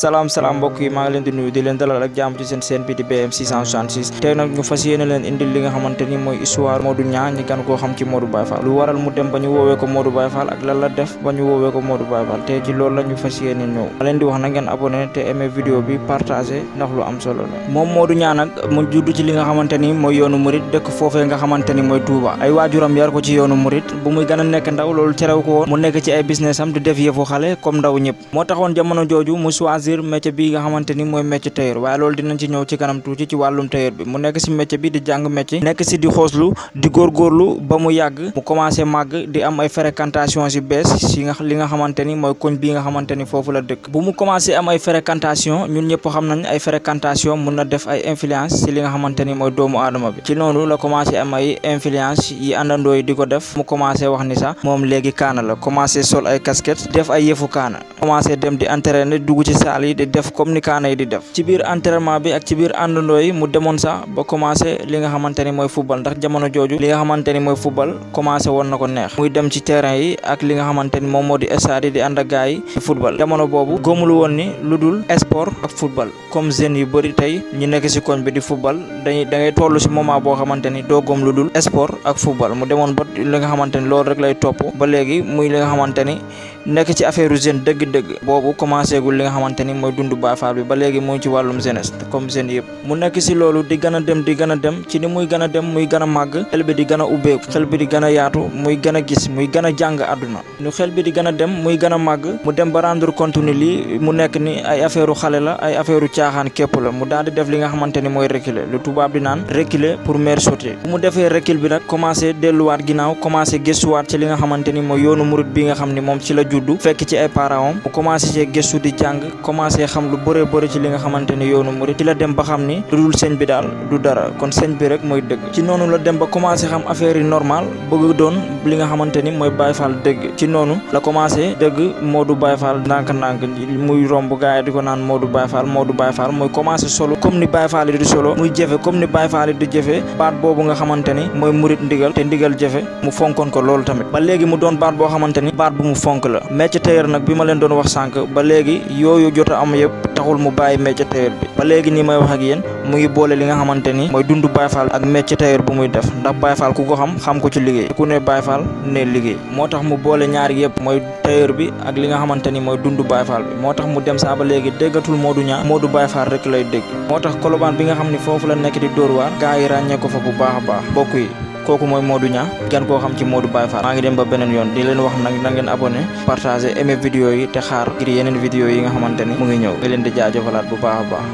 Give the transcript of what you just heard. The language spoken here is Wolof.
salaam mbokk yi maa ngi leen di nuyu di leen dalal ak jàmm ci seen chaîne bi di BM 666 tey nag ñu fas yéene leen indil li nga xamante ni mooy histoire Modou Niang ñi gan koo xam ci Modou Baye Fall lu waral mu dem ba ñu woowee ko Modou Baye Fall ak lan la def ba ñu woowee ko Modou Baye Fall tey ci loolu la ñu fas yéene ñëw ma leen di wax na ngeen abonné te aimé vidéo bi partagé ndax lu am solo la moom Modou Niang nag mu judd ci li nga xamante ni mooy yoonu murit dëkk foofee nga xamante ni mooy Touba ay waajuram yar ko ci yoonu murit bu muy gën a nekk ndaw loolu terew ko woon mu nekk ci ay business am di def yëfu xale comme ndaw ñëpp moo taxoon jamono jooju mu choisir métier bi nga xamante ni mooy métier tailleur waaye loolu dinañ ci ñëw ci kanam tuuti ci wàllum tailleur bi mu nekk si métier bi di jàng métier nekk si di xooslu di góorgóorlu ba mu yàgg mu commencé màgg di am ay fréquentation si bees si li nga xamante ni mooy koñ bii nga xamante ni foofu la dëkk bu mu commencé am ay fréquentation ñun ñëpp xam nañ ay fréquentation mun na def ay influence si li nga xamante ni mooy doomu aadama bi ci noonu la commencé am ay influence yi àndandoo yi di ko def mu commencé wax ni sax moom léegi kaana la commencé sol ay casquette def ay yëfu kaana commencé dem di entraîner dugg ci salle yi di def comme ni kaana yi di def ci biir entraînement bi ak ci biir àndandoo yi mu demoon sax ba commencé li nga xamante ni mooy football ndax jamono jooju li nga xamante ni mooy football commencé woon na ko neex muy dem ci terrain yi ak li nga xamante ni moom moo di stade yi di ànd ak gars yi ci football jamono boobu gëmul woon ni lu dul sport ak football comme jeunes yu bëri tey ñu nekk si koñ bi di football da ngay toll si moment boo xamante ni doo gëm lu dul sport ak football mu demoon ba li nga xamante ni loolu rek lay topp ba léegi muy li nga xamante ni nekk ci affaire jeune dëgg-dëgg boobu commencé gul li nga xamante ni mooy dundu Baye Fall bi ba léegi mu ngi ci wàllum jeunesse comme jeune yëpp mu nekk si loolu di gën a dem ci ni muy gën a dem muy gën a màgg xel bi di gën a ubbeeku xel bi di gën a yaatu muy gën a gis muy gën a jàng àdduna ñu xel bi di gën a dem muy gën a màgg mu dem ba rendre compte ni lii mu nekk ni ay affaire xale la ay affaire caaxaan képp la mu daal di def li nga xamante ni mooy reculer lu tubaab di naan reculer pour mieux sauter bu mu defee recul bi nag commencé delluwaat ginnaaw commencé gëstuwaat ci li nga xamante ni mooy yoonu murit bi nga xam ni moom ci la juddu fekk ci ay parents mu commencé ci gëstu di jàng commencé xam lu bëre ci li nga xamante ni yoonu murit ci la dem ba xam ni lu dul sëñ bi daal du dara kon sëñ bi rek mooy dëgg ci noonu la dem ba commencé xam affaire yi normal bëgg doon li nga xamante ni mooy Baye Fall dëgg ci noonu la commencé dëgg Modou Baye Fall ndànk-ndànk muy romb gars yi di ko naan Modou Baye Fall muy commencé solo comme ni Baye Fall yi di solo muy jëfe comme ni Baye Fall yi di jëfe baat boobu nga xamante ni mooy murit ndigal te ndigal jëfe mu fonkoon ko loolu tamit ba léegi mu doon baat boo xamante ni baat bu mu fonk la métier tailleur nag bi ma leen doon wax sànq ba léegi yooyu jot a am yëpp taxul mu bàyyi métier tailleur bi ba léegi nii may wax ak yéen mu ngi boole li nga xamante ni mooy dundu Baye Fall ak métier tailleur bu muy def ndax Baye Fall ku ko xam ko ci liggéey ku ne Baye Fall ne liggéey moo tax mu boole ñaari yëpp mooy tailleur bi ak li nga xamante ni mooy dundu Baye Fall bi moo tax mu dem saa ba léegi déggatul Modou Niang Modou Baye Fall rek lay dégg moo tax Colobane bi nga xam ni foofu la nekk di Dóor waar gaa yi ràññee ko fa bu baax a baax bokk yi kooku mooy Modou Niang gan koo xam ci Modou Baye Fall maa ngi dem ba beneen yoon di leen wax nag na ngeen abonné partagé aimé vidéo yi te xaar ngir yeneen vidéo yi nga xamante ni mu ngi ñëw nga leen di jaajëfalaat bu baax a baax